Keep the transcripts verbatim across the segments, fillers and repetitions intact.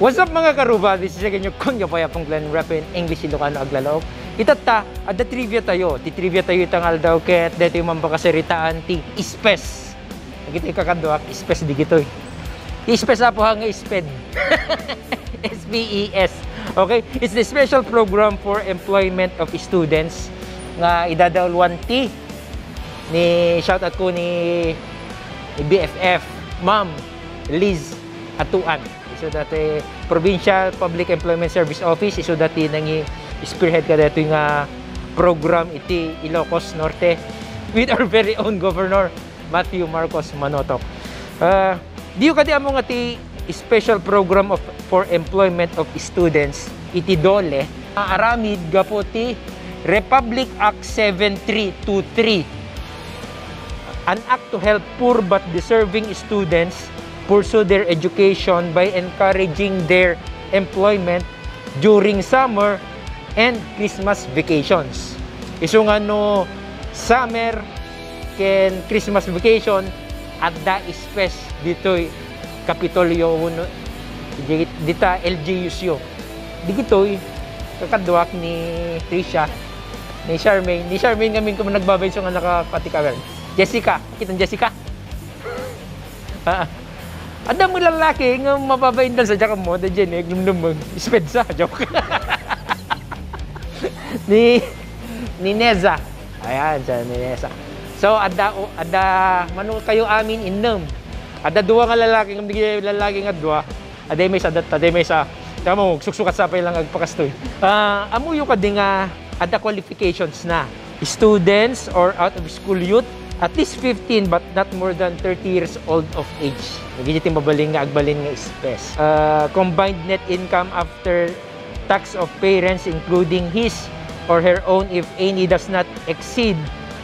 What's up, mga karuba? This is again your Konyo Payapong Glenn, repping English Ilocano aglalaok. Itatta, adda trivia tayo. Ti trivia tayo ita nga aldaw ket daytoy mambakasaritaan ti SPES. Dagitoy kakaduak, SPES digitoy. Ti SPES, apo, ha, nga SPED. S P E S. Okay? It's the special program for employment of students nga idadauluan ti ni, shout out ko ni, ni B F F, Ma'am Liz Atuan. Isu dati Provincial Public Employment Service Office, isu dati nangi-spearhead kadaytoy nga program iti Ilocos Norte with our very own Governor Matthew Marcos Manotok. Ah, diyo kadi ammo nga ti special program of, for employment of students iti DOLE, aramid gapu ti Republic Act seven three two three, an act to help poor but deserving students pursue their education by encouraging their employment during summer and Christmas vacations. Isu nga no summer ken Christmas vacation, adda SPES ditoy Kapitolyo wenno di-, dita L G U C O. Digitoy, kakaduak ni Trisha, ni Charmaine. Ni Charmaine ngamin ko man nagbabay, isu nga nakapatik awer. Jessica, kita Jessica? Ah. Adda mo lalaki nga mababain dan sa diak mo, da Jenny, nagdumdum mo. SPEDSA, joke. Ni, ni Neza. Ayan, sa ni Neza. So, adda, o, adda, mano kayo amin, innem. Adda dua nga lalaki, ngem di lalaki nga dua. Adda may isa, adda, adda may isa. Tama mo, suksukat sa pay lang agpakastoy. Ah, amuyo kadi nga adda qualifications na. Students or out of school youth, at least fifteen but not more than thirty years old of age. Dagiti mabalin nga agbalin nga SPES. Ah, combined net income after tax of parents, including his or her own, if any, does not exceed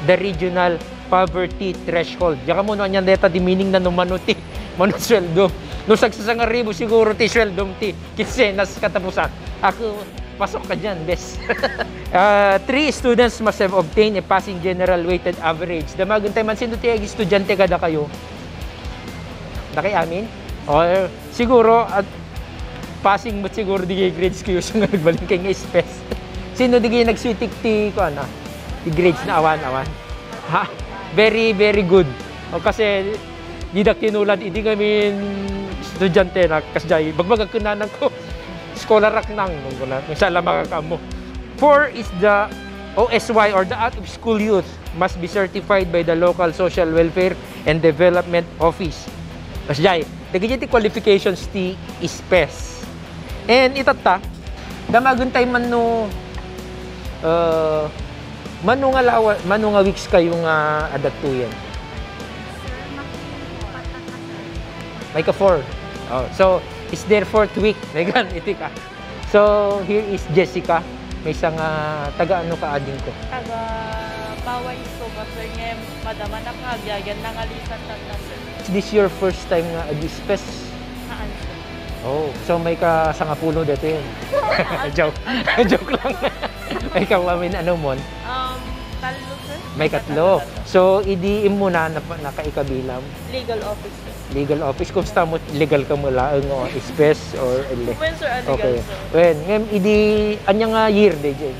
the regional poverty threshold. Diak ammo no anian dayta ti meaning na no mano ti, mano sueldo. No sagsasangaribu siguro ti sueldom ti kinsenas katapusan. Ako, pasok ka diyan, bes. Ah, three students must have obtained a passing general weighted average. Damagentayo man, sino ti estudyante kadakayo? Dakay amin? Or siguro, at passing met siguro di grades ko yung nga nagbalin kay nga SPES. Sino di kayo nagsitik ti, kuan, ah, ti grades na awan, awan? Ha? Very, very good. O, kasi, didak tinulad, idi ngamin estudyante na, kasjay, bagbagak kunanan ko, scholar ak nang, nung kuna, nung sa lama ka mo. Four is the O S Y or the out of school youth must be certified by the local social welfare and development office. Kasjay, dagiti ti qualifications ti SPES. And itatta, damagentayo man no, uh, mano nga lawa, mano nga weeks kayo nga adda tuyen? Sir, maki-, upat na ka, sir. May ka four. Oh, so, it's their fourth week. May gan, iti ka. So, here is Jessica. Maysa nga taga ano ka ading ko? Taga Paway, Suba, sir. Ngem, madama na nga agyagan, nangalisan na na, sir. Is this your first time nga ag-SPES? Haan, sir. Oh, so may ka sangapulo dito yun. Joke. Joke lang. May ka, I mean, ano mon? Um, tatlo, sir. May katlo. Tatlo, tatlo. So, idi imo na, napa-, nakaikabilam? Legal office, sir. Legal office, kumusta mo, legal ka mo laeng o SPES or ele? Wen, sir, ah, legal, okay, sir. Wen, ngem idi, anya nga year, D J?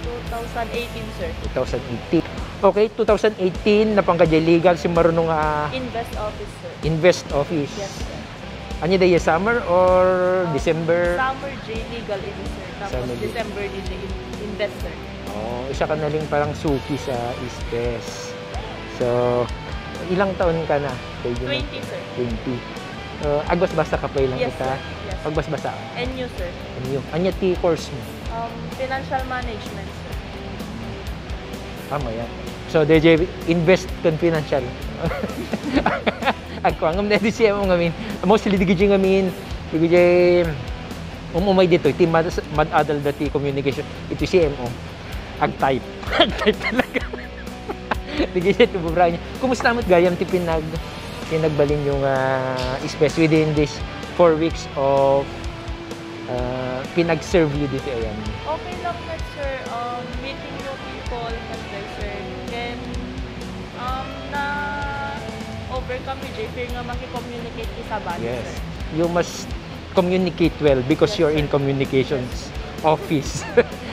Two thousand eighteen, sir. Two thousand eighteen. Okay, two thousand eighteen, napangka di legal, si marunong nga Invest office, sir. Invest office. Yes, sir. Anya da iya, summer or Um, December? Summer J legal ini, sir. Tapos Summer J. December di in-, invest, sir. Oh, isa ka na rin parang suki sa SPES. So, ilang taon ka na? Pwede na. Twenty, sir. Twenty. Uh, agbasbasa ka pa ilang Yes, ita? Sir. Yes. Agbasbasa? N U, sir. N U. Anya ti course mo? Um, financial management, sir. Tama yan. So, D J, invest kan financial. Agkuangam na di siya mo ngamin. Mostly di gidji ngamin. Di gidji umumay dito. Iti mad-, mad-adal dati communication. Ito C M O. Ag-type. Ag-type talaga. Di gidji ito bubra niya. Kumusta mo't gayam ti pinag-, pinagbalin yung, ah, SPES within this four weeks of, ah, pinag-serve you dito, ayan? Okay lang na, sir. Um, meeting new people, mas like, sir. Then, um, na overcome ni Jay, fear nga makicommunicate ki sa body, Yes. Sir. You must Communicate well because you're in communications office.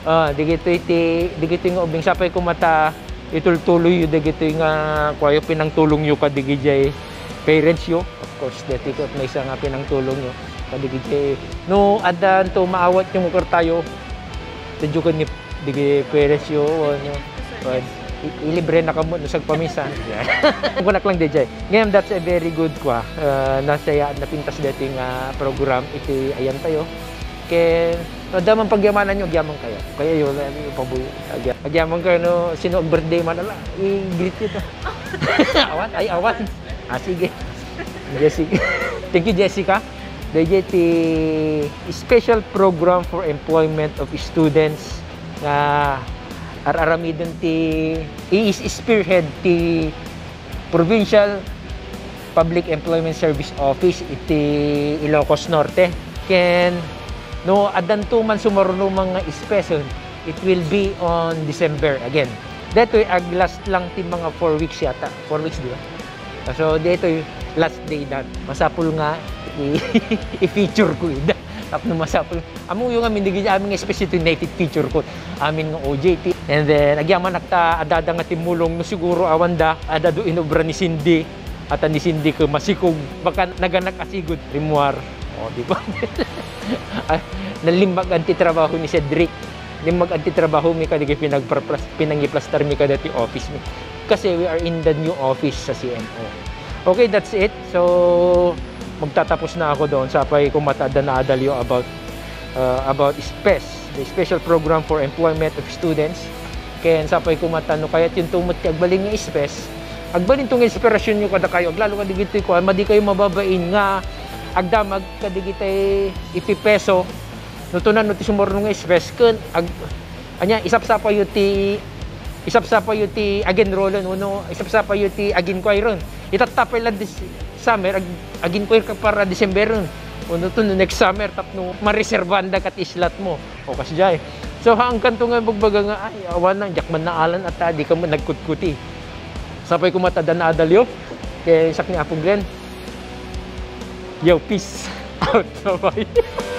Ah, digitoy ti, digitoy nga ubing, sapay ko mata itultuloy yu dagitoy nga kuayo pinangtulong yu kadigijay parents yu. Of course, dati ket maysa nga pinangtulong yu kadigijay. No, addan to maawat yu nga kartayo, tadyo ken ni digi parents yu, ano, i-, ilibre na kamo no sagpaminsan. Kunak lang, D J. Ngayon, that's a very good kwa. Ah, nasaya, napintas dati nga program iti ayan tayo. Ken, no, adda man pagyamanan yu, agyaman kayo. Kaya yun, ano, yung pabuyo. Agya-, agyaman kayo, no, sino ag-birthday man, ala, i-greet yu to. Awan, ay, awan. Ah, sige. Jessica. Thank you, Jessica. D J, ti special program for employment of students nga ar-aramiden ti, i-, is spearhead ti Provincial Public Employment Service Office iti Ilocos Norte. Ken no addanto man sumaruno nga spesen, it will be on December again. Detoy ag-last lang ti mga four weeks yata. Four weeks, di ba? So, detoy last day that. Masapul nga i-, i-feature ko ida. Tapno masapul. Ammoyo nga amin, digi amin nga espesye ti native feature ko. Amin nga O J T. And then, agyamanak ta adda nga timmulong no siguro awan da, adda do inobra ni Cindy. At ni Cindy ko masikog, baka naganak a sigud, rimuar. O, di ba? Ah, nalimbag ti trabaho ni Cedric. Limbag ti trabaho mi kadigiti pinagparplas-, pinangiplastar mi kadati office mi. Kasi we are in the new office sa C M O. Okay, that's it. So, magtatapos na ako doon. Sapay ko mata adda naadal yu about, uh, about SPES, the Special Program for Employment of Students. Ken sapay ko mata no kayat yun tumot ti agbalin nga SPES. Agbalin to nga inspirasyon yu kadakayo. Aglalo kadigiti ko, madi kayo mababain nga agdamag kadigiti ipipeso. No tunan no ti sumurno nga SPES, ken ag-, anya, isapsapa yu ti, isapsapa yu ti agenrolen, uno, isapsapa yu ti aginquiren. Itattapay la dis-, summer, ag-, aginquire ka para December, uno to, no next summer, tapno mareservanda kat slot mo. O, kasdiay. So, haangkan to nga bagbaga nga, ay, awan na, diak man naalan at, ah, di ka man nagkutkuti. Sapay ko mata adda naadal yu. Kay sak ni Apo Glenn. Yo, peace out. Bye-bye.